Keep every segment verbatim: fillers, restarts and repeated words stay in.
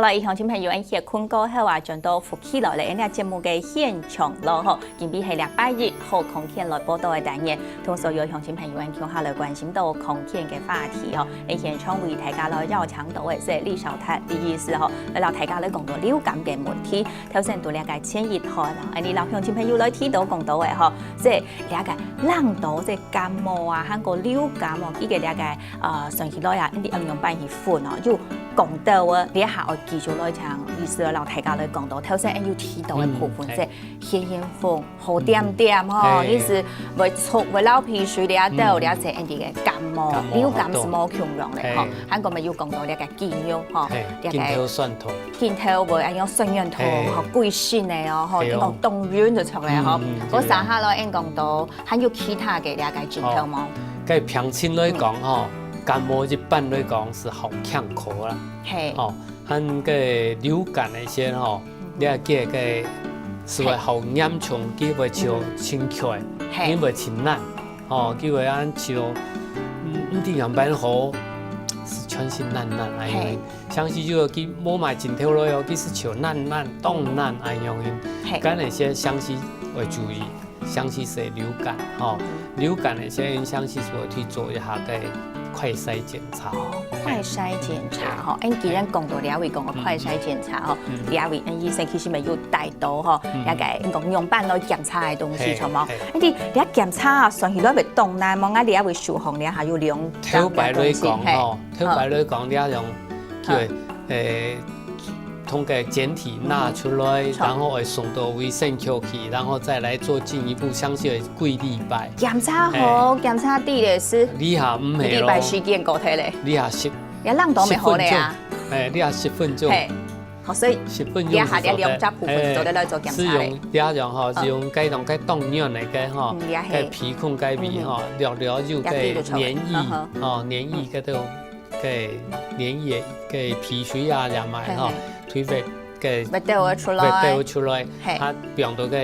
來，鄉親朋友，𫣆歇睏過後啊，轉到福氣來了，𫣆這節目个現場咯吼，今晡日係禮拜一，好康健來報到个單元，同所有鄉親朋友𫣆共下來關心到康健个話題吼。𫣆現場為大家來邀請到个係李紹達李醫師吼，來摎大家來講到流感个問題。頭先到這个前一段啊，𫣆俚摎鄉親朋友來提到講到个吼，係這个冷著，係感冒啊，還過流感哦，佢个這个 呃，算起來啊，你恁樣般去分哦，就講到啊，這下愛繼續來請醫師摎大家來講到，頭先𫣆有提到个部分，嗯，係，係，血煙風，好點點吼，嗯，係，你係會出，會流鼻水這兜，嗯，這係𫣆俚个感冒，感冒，流感係無共樣个吼，係，還過𠊎有講到這个肌肉吼，係，這个，肩頭痠痛，肩頭會恁樣痠軟痛，係，吼，歸身个哦，吼，係哦，你講當暈就出來吼，嗯，嗯，該接下來𫣆講到 還有其他个這个症頭無？哦，該病情來講吼，嗯，感冒一般來講係好輕可啦。係。吼，還該流感該兜吼，嗯，這个个係會好嚴重，佢會就，嗯，清起來，係，因為清冷，吼，佢會恁就，嗯，毋知仰般好，係全身冷冷恁樣。係。像係就佢無麼个症頭來哦，佢係就冷冷、當冷恁樣。係。該該兜像係愛注意。 像係流感吼，嗯，流感个時節像係會去做一下个快篩檢查。哦，快篩檢查吼，嗯，𫣆既然講到這位講个快篩檢查吼，嗯，這位𫣆醫生其實乜有帶到吼，嗯，這个𫣆講樣般來檢查个東西，係，著無？係。𫣆俚這檢查啊，算起來會當難無？𠊎這位手項這下有兩，頭擺來講吼，兩樣東西，係，頭擺來講，這樣，嗯，叫，誒， 同个檢體拿出來，嗯，然後愛送到衛生局去，然後再來做進一步詳細个幾禮拜。檢查好，嘿。檢查對了係，這下毋係咯。幾禮拜時間過忒咧。這下十，也冷到無好咧啊。十分鐘。哎，這下十分鐘。嘿。好，所以十分鐘這下這兩隻部分做得來做檢查咧。哎，係用這樣吼，嗯。係用該種該當軟个該吼，嗯，也係。該皮孔該位吼，嗯哼。略略有該黏液，這邊就出來了。嗯哼。吼，黏液該種 个黏液个皮水啊，也嘛吼，嘿嘿。退血个會流出來。會流出來，嘿。啊，放到个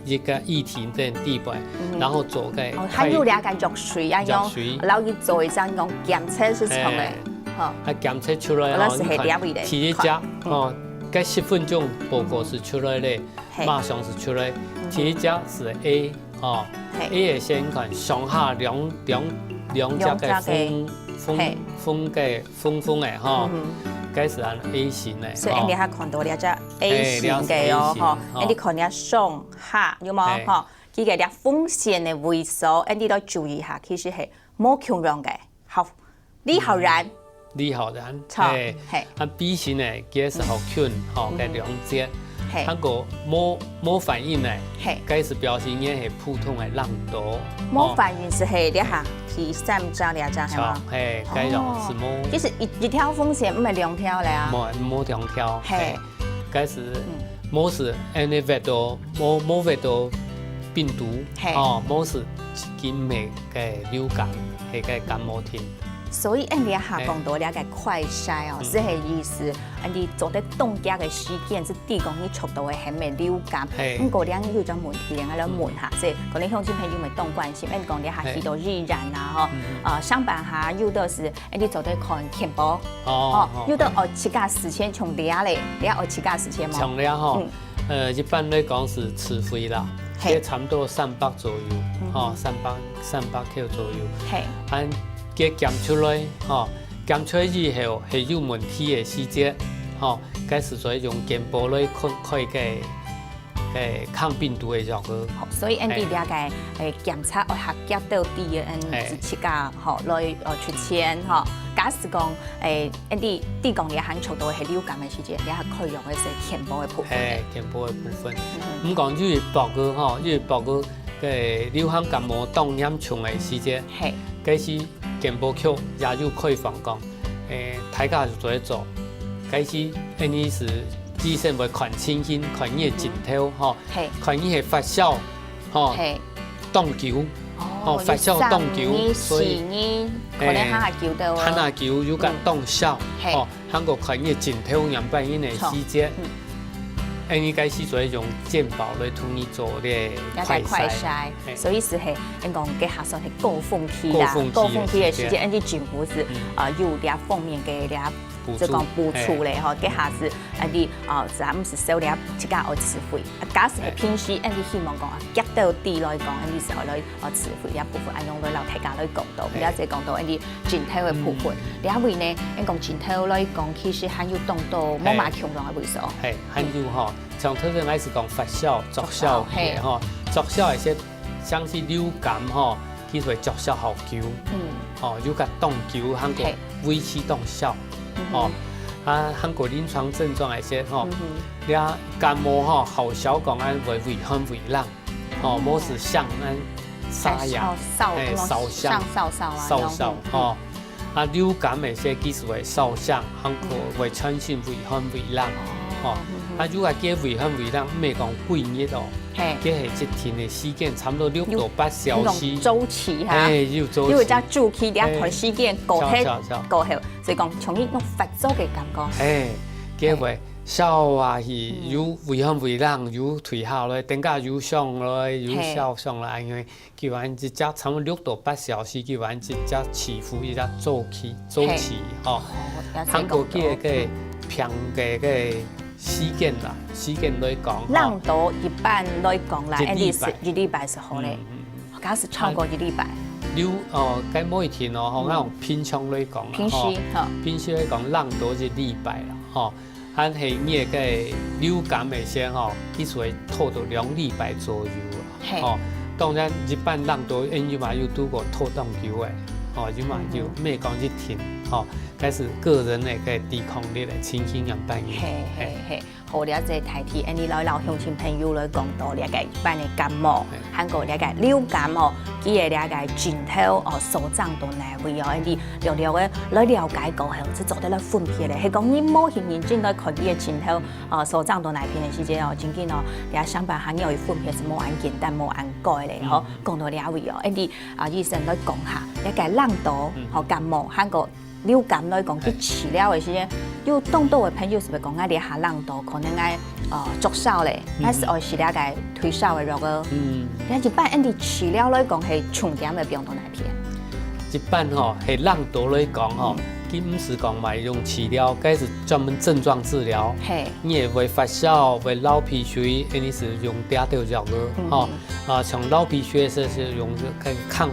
一个液體在底背，嗯。然後做个哦，還有這个藥水啊，藥水。用，然後去做一張用檢測係從个，嘿。吼。啊，檢測出來吼，你看，好，那是很了不起的。第一隻，嗯。哦，該十分鐘報告係出來咧，嗯。嘿。馬上係出來。嗯。第一隻係A， 哦，嘿。A个先看上下兩，兩，兩隻个紅，兩隻个，紅，嘿。紅个，紅紅个吼，嗯哼。該係恁A型个，所以吼。你還看到這隻A型个哦，嘿，這係A型，吼。吼。你看這上下，有無？嘿。吼，佢个這風險个位數，你都注意下，其實係無共樣个。 好，你好然。嗯，你好然，著，嘿，嘿。啊，B型呢，佢係好近，吼，嗯。該兩節。嘿。還過無，無反應呢，嘿。該係表示你係普通个冷著，無反應係，吼。嘿，這下，第三隻這隻，係嗎？著，嘿，該種係無。哦，其實一，一條風險，毋係兩條了啊。無，無兩條，嘿。嘿。該係，嗯。無係，恁呢會到，無，無會到病毒，嘿。哦，無係，佢毋係 个流感，係个感冒定。所以，恁這下講到這个快篩哦，嗯。係係意思，恁你做得當遽个時間，係提供你速度个係毋係流感。嘿。毋過，這有一種問題，𠊎來問下，嗯。係可能鄉親朋友乜當關心，恁講這下去到醫院啊，吼，嗯。呃，上班下，有的係，恁你做得看健保，哦，哦，哦，有的哦，自家事先從這咧，這哦自家事先無？從這吼，嗯。呃，一般來講係自費啦，嘿。這差不多三百左右，嗯。吼，三百 三百塊左右。嘿。恁佢檢出來，吼，檢出來以後係有問題个時節，吼，該係做用健保來開，開个，个抗病毒个藥物。好，所以恁呢，嘿。這个，誒，檢查愛合格到底个，嗯，嘿。係自家，吼，來，呃，出錢，吼。假使講，誒，恁呢，你講這下做到係流感个時節，這下開用个係健保个部分。嘿，健保个部分。嗯哼。毋過有一百个，吼，有一百个 个流行感冒當嚴重个時節，嘿。該時健保局也有開放講，誒，大家就做得做。該時，恁呢係醫生會看情形，看你个症頭，吼，嘿。看你个發燒，吼，嘿。當久，哦，吼，發燒當久，有三日、所以，四日，可能還較久个哦。誒，還較久，有个當燒，嗯。嘿。吼， 還過看你个症頭仰般形个時節，著。嗯。恁呢該時做用健保來同你做這个快篩。了解快篩，嘿。所以係，恁講該下算係高峰期啦，高峰期个時節。高峰期个時節，恁呢政府係，嗯。呃，有這方面个這補助。就講補助咧，吼，這下係，恁樣，哦，係毋係收了自家愛自費？啊，假使係平時，恁樣希望講啊，夾到底來講，恁樣係愛來，哦，自費這部分，恁樣來摎大家來講到，嘿。了解講到恁樣盡頭个部分。嗯。這位呢，恁講盡頭來講，其實還有當多無嘛共樣个位所。嘿，還有吼，像頭先𠊎係講發燒、作燒，作燒，嘿。嘿，吼，作燒一些 像係流感吼，佢會作燒好久，嗯。吼，有个當久，還過嘿。維持當燒，嗯哼。吼，啊，還過臨床症狀一些吼，嗯哼。這感冒吼，好少講恁會畏寒畏冷，吼，嗯。無係像恁沙啞，哦，燒，嘿，燒傷，燒燒啊，燒傷，嗯。吼。 啊，流感个時節佢係會燒傷，還過會全身畏寒畏冷，哦，吼。嗯哼。啊，如果佢畏寒畏冷，毋係講幾日哦，嘿。佢係一定个時間，差不多六到八小時。你講週期哈，嘿，有週期。因為這週期，你愛看時間過後，嘿，著，著，著。過後，所以講，從你那發作个感覺。嘿，佢會燒啊，係，嗯。有畏寒畏冷，有退下來，等下又上來，又嘿。燒上來，因為 佢話一隻差不多六到八小時，佢話一隻起伏，一隻週期，週期，吼。哦，了解。還過佢个，个平个个時間啦，時間來講，吼。冷度一般來講啦，一禮拜。At least一禮拜係好咧。嗯，嗯，嗯。假使超過一禮拜。有，哦，該無一定哦，吼，嗯。𠊎用平常來講啦，平時，吼。吼。平時來講，冷度一禮拜啦，吼。 還係你个流感个時節吼，佢係會拖到兩禮拜左右啊。嘿。吼，當然一般人都因為嘛有拄過拖當久个，吼，有嘛有，嗯。毋係講一定，吼，但係個人个个抵抗力个情形樣般樣。嘿，嘿，嘿。好，了解大體，恁樣來摎鄉親朋友來講到這个一般个感冒。嘿。 還過這个流感哦，佢个這个症頭哦，所長到哪位哦，恁樣略略个來了解過後，就做得來分別咧。係講你無去認真來看佢个症頭哦，所長到哪片个時節哦，真緊哦，這上班還要去分別係無恁簡單，無恁快咧吼。嗯。講到這位哦，恁樣啊，醫生來講下，這个冷度嗯。吼感冒，還過 流感來講，去嘿。治療个時間，有當多个朋友係會講，啊，這下冷度可能愛，呃，作燒咧，嗯。還係愛食這个退燒个藥哦。嗯。該一般恁樣治療來講，係重點會放到哪片？一般吼，係冷度來講吼，嗯。佢毋係講嘛用治療，該係專門症狀治療。嘿。你也會發燒，會流鼻水，恁樣係用這兜藥哦，嗯。吼。啊，像流鼻水个時節係用該抗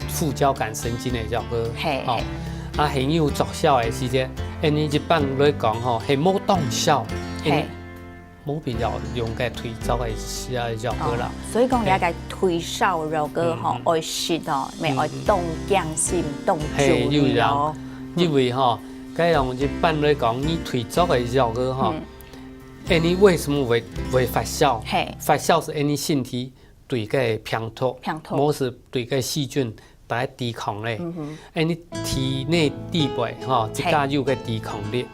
副交感神經个藥物，嘿，吼。嘿。啊，還有作燒个時節，恁樣一般來講吼，係無當燒，嘿。恁樣無必要用該退燒个藥物啦。哦，所以講，嘿。這个退燒藥物吼，嗯，嗯。愛食哦，毋係愛當驚心、嗯，嗯。當注意哦。嘿，有啦。嗯。因為吼，該樣一般來講，你退燒个藥物吼，嗯。恁樣為什麼會，會發燒？嘿。發燒係恁樣身體 對該病毒，病毒。無係對該細菌來抵抗咧。嗯哼。恁樣體內底背吼，嘿。自家有个抵抗力，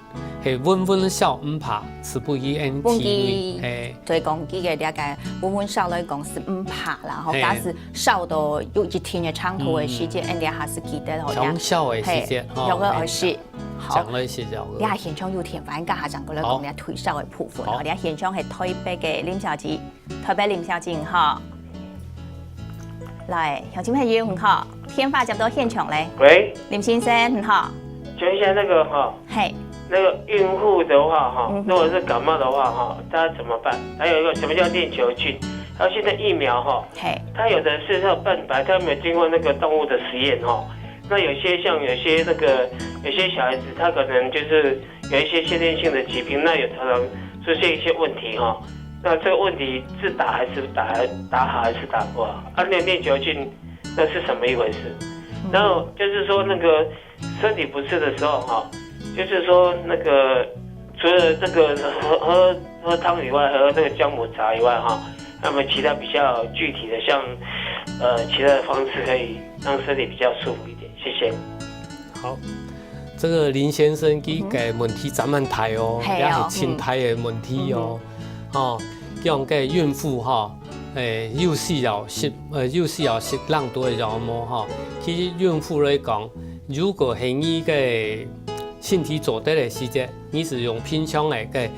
係溫溫燒毋怕，係不過恁樣體內，溫佢，嘿。所以講，佢个這个溫溫燒來講係毋怕啦，吼，嘿。假使燒到有一定个程度个時節，嗯。恁樣還係記得吼，強燒个時節，嘿，吼，有个愛食。嘿。好。強來食藥个。你看現場有電話，你等下正過來講好。你退燒个部分，好。吼，你看現場係台北个林小姐。 台北林小姐，你好。來，鄉親朋友，你好，電話接到現場咧。喂。林先生，你好。請問一下那個哈，嘿。那個孕婦的話哈，嗯哼。如果是感冒的話哈，她怎麼辦？還有一個什麼叫鏈球菌？還有現在疫苗哈，嘿。它有的是它有半白，它沒有經過那個動物的實驗哈。那有些像有些那個，有些小孩子他可能就是有一些先天性的疾病，那有常常出現一些問題哈。 那這個問題是打還是打，打好還是打不好？啊，那鏈球菌那是什麼一回事？嗯。然後就是說那個身體不適的時候哈，就是說那個除了那個喝，喝，喝湯以外，喝那個薑母茶以外哈，那麼其他比較具體的像，呃，其他的方式可以讓身體比較舒服一點。謝謝。 好，這個林先生佢个問題真蠻大哦，嗯哼。係哦，也係真大个問題哦。嗯。吼，講个孕婦吼，誒，有需要食，呃，有需要食冷度个藥物吼。其實孕婦來講，如果係你个身體做得个時節，你係用平常个个，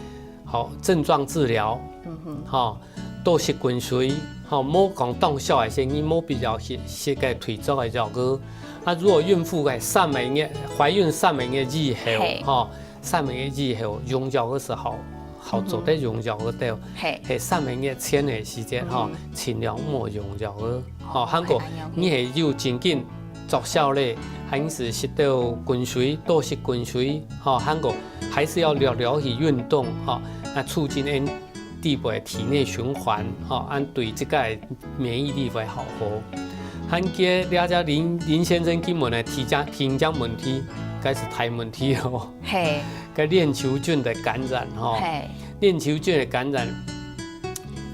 吼，症狀治療，嗯哼。吼，多食滾水，吼，莫講當小个細人，無必要食，食个退燒个藥膏。啊，如果孕婦个三個月，懷孕三個月以後，嘿。吼，三個月以後用藥个時候，好做得用藥个對。嘿。係三個月前个時節，吼，嗯。盡量莫用藥个。吼，還過，哦，係恁樣。你係有正經作燒咧，還係食到滾水，多食滾水，吼，還過還是要略略去運動，吼，啊，促進𫣆 裡背體內循環，吼，恁對自家个免疫力會較好。還過這隻林，林先生今問个體檢，體檢問題，該係大問題哦。嘿。該鏈球菌个感染，吼。嘿。鏈球菌个感染，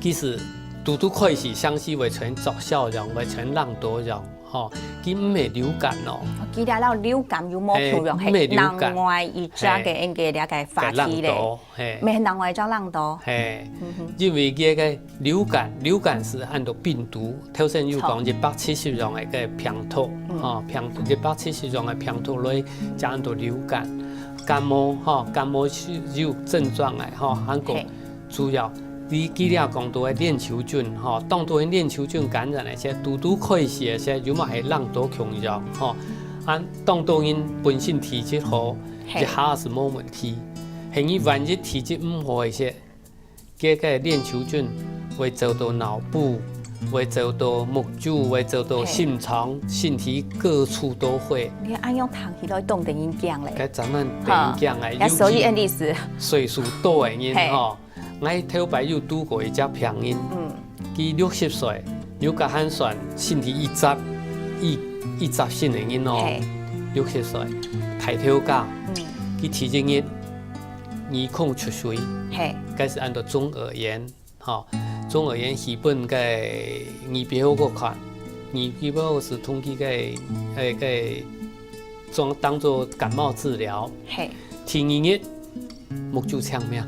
其實拄拄開始，像係會像作燒樣，會像冷著樣，吼，佢毋係流感哦。佢這摎流感又無共樣，嘿，毋係流感。係另外一隻个，嘿。應該了解話題咧。該冷著，嘿。毋係另外一隻冷著。嘿，嗯哼。因為佢个 流感，流感係安到病毒，頭先有講一百七十種个病毒，嗯。吼，病毒，一百七十種个病毒類，就安到流感。感冒，吼，感冒係有症狀个，吼，還過，嘿。主要，你，佢這講到个鏈球菌，吼，當多人鏈球菌感染个時，拄拄開始个時，有無係冷著共樣，吼，啊，當多人本身體質好，嘿。一下係無問題。係你萬一體質毋好个時， 該个鏈球菌會走到腦部，會走到目珠，會走到心臟，嘿。身體各處都會。你恁樣聽起來當得人驚咧。該真正得人驚个，哈。啊，所以尤其Andy係歲數大个人，嘿。吼，𠊎頭擺有拄過一隻病人，嗯。佢六十歲，又較還算身體一扎，一，一扎身个人哦，嘿。六十歲，大頭家，嗯。佢第一日 耳空出水，嘿。該係安到中耳炎，吼，中耳炎係分該耳鼻喉科看，耳鼻喉科係同佢个，誒，个，當，當做感冒治療。嘿。第二日，目珠青盲。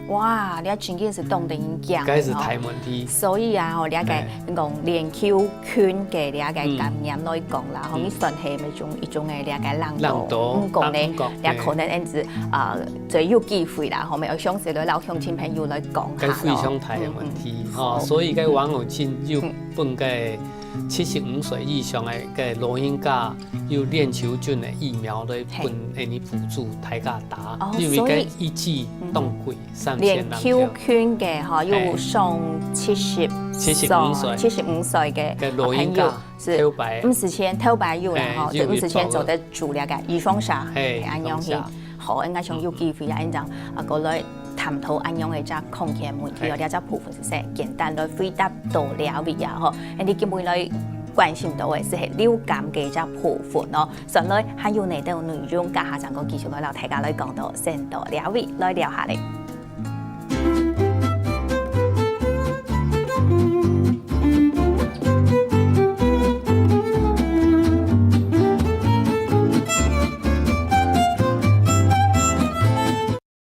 哇，這真个係當得人驚哦。該係大問題。所以啊，吼，這个嘿。講鏈球菌个這个感染來講啦，吼，嗯。你算係一種，一種个這个冷著。冷著，毋過呢，啊，毋過，這可能恁樣，啊，最有機會啦，吼，𠊎想係來摎鄉親朋友來講下咯。該非常大个問題，嗯，嗯，吼，好。所以該王永慶又分該七十五歲以上个，个老人家有鏈球菌个疫苗來分，嘿。𫣆俚補助大家打，哦，因為該一劑當貴，所以，嗯。 三千零條。鏈球菌个吼，嘿。有上七十，七十五歲。七十五歲个个老人家，朋友係頭擺。五十千，頭擺有啦吼，嘿，就五十千做得注這个預防射，嘿，嘿，恁樣去。預防射。好，應該想有機會啊，恁樣啊，過來探討恁樣个這康健問題哦，嘿。這隻部分係先簡單來回答到這位啊吼。恁樣今晡日來關心到个係流感个這部分哦。 轉來還有哪兜內容，等下正過繼續來摎大家來講到深度了解，來聊下咧。